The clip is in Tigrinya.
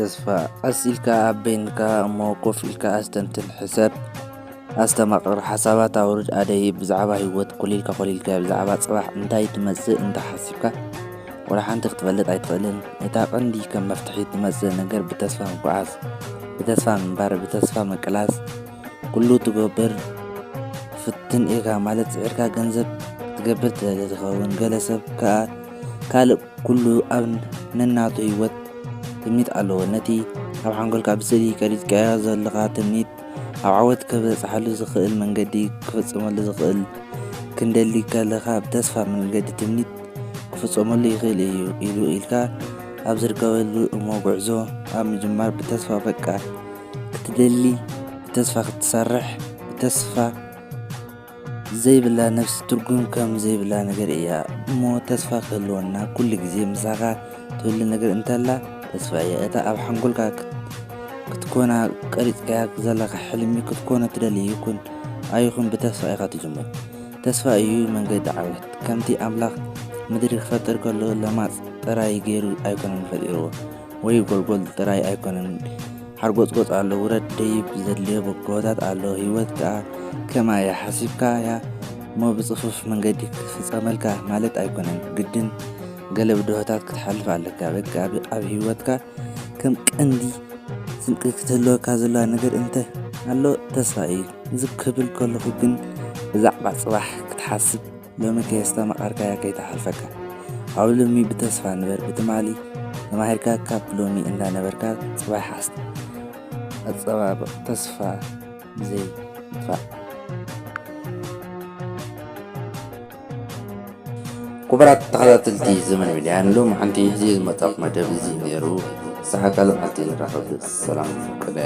ተስፋ ቀስ ኢልካ ኣብ በይንካ እሞ ኮፍ ኢልካ ኣስተንትን፣ ሕሰብ፣ ኣስተማቕር፣ ሓሳባት ኣውርድ፣ ኣደይ፣ ብዛዕባ ህይወት ኮሊልካ ኮሊልካ ብዛዕባ ጽባሕ እንታይ ትመጽእ እንተ ሓሲብካ ወላ ሓንቲ ክትፈልጥ ኣይትኽእልን። እታ ቀንዲ ከም መፍትሒ ትመጽእ ነገር ብተስፋ ምጉዓዝ፣ ብተስፋ ምንባር፣ ብተስፋ ምቅላስ፣ ኩሉ ትገብር ፍትን ኢኻ ማለት ጽዒርካ ገንዘብ ትገብር ትደሊ ትኸውን። ገለ ሰብ ከኣ ካልእ ኩሉ ኣብ ነናቱ ህይወት ትምኒት ኣለዎ። ነቲ ኣብ ሓንጎልካ ብስእሊ ቀሪጽካዮ ዘለኻ ትምኒት ኣብ ዓወት ከበጽሓሉ ዝኽእል መንገዲ ክፍጽመሉ ዝኽእል ክንደሊ ከለኻ ብተስፋ መንገዲ ትምኒት ክፍጸመሉ ይኽእል እዩ ኢሉ ኢልካ ኣብ ዝርከበሉ እሞ ጉዕዞ ኣብ ምጅማር ብተስፋ በቃ ክትደሊ ብተስፋ ክትሰርሕ ብተስፋ ዘይብላ ነፍሲ ትርጉም ከም ዘይብላ ነገር እያ እሞ ተስፋ ክህልወና ኩሉ ግዜ ምሳኻ ትህሉ ነገር እንተላ ተስፋ እያ። እታ ኣብ ሓንጎልካ ክትኮና ቀሪጽካያ ዘለኻ ሕልሚ ክትኮኖ ትደሊ ይኹን ኣይኹን ብተስፋ ኢኻ ትጅምር። ተስፋ እዩ መንገዲ ዓወት። ከምቲ ኣምላኽ ምድሪ ክፈጥር ከሎ ለማጽ ጥራይ ገይሩ ኣይኮነን ፈጢርዎ ወይ ጎልጎል ጥራይ ኣይኮነን ሓርጎጽጎጽ ኣሎ፣ ውረድ ደይብ ዘድልዮ ቦታታት ኣሎ። ህይወት ከኣ ከምኣ እያ። ሓሲብካያ እሞ ብጽፉፍ መንገዲ ክትፍጸመልካ ማለት ኣይኮነን። ግድን ገለ ብድሆታት ክትሓልፍ ኣለካ። በቃ ኣብ ህይወትካ ከም ቀንዲ ስንቂ ክትህልወካ ዘለዋ ነገር እንተ ኣሎ ተስፋ እዩ። እዚ ክብል ከለኹ ግን ብዛዕባ ጽባሕ ክትሓስብ ሎሚ ከየስተማቐርካያ ከይትሓልፈካ። ኣብ ሎሚ ብተስፋ ንበር፣ ብትማሊ ተማሂርካ ካብ ሎሚ እንዳነበርካ ጽባሕ ኣስ- ኣጸባብቕ ተስፋ ዘይምጥፋእ። ክቡራት ተኸታተልቲ ዘመን ሚድያ ንሎሚ ሓንቲ ሒዜ ዝመጻኹ መደብ እዚ ነይሩ። ንስሓ ካልእ መዓልቲ ንራኸብ። ሰላም ቅነ።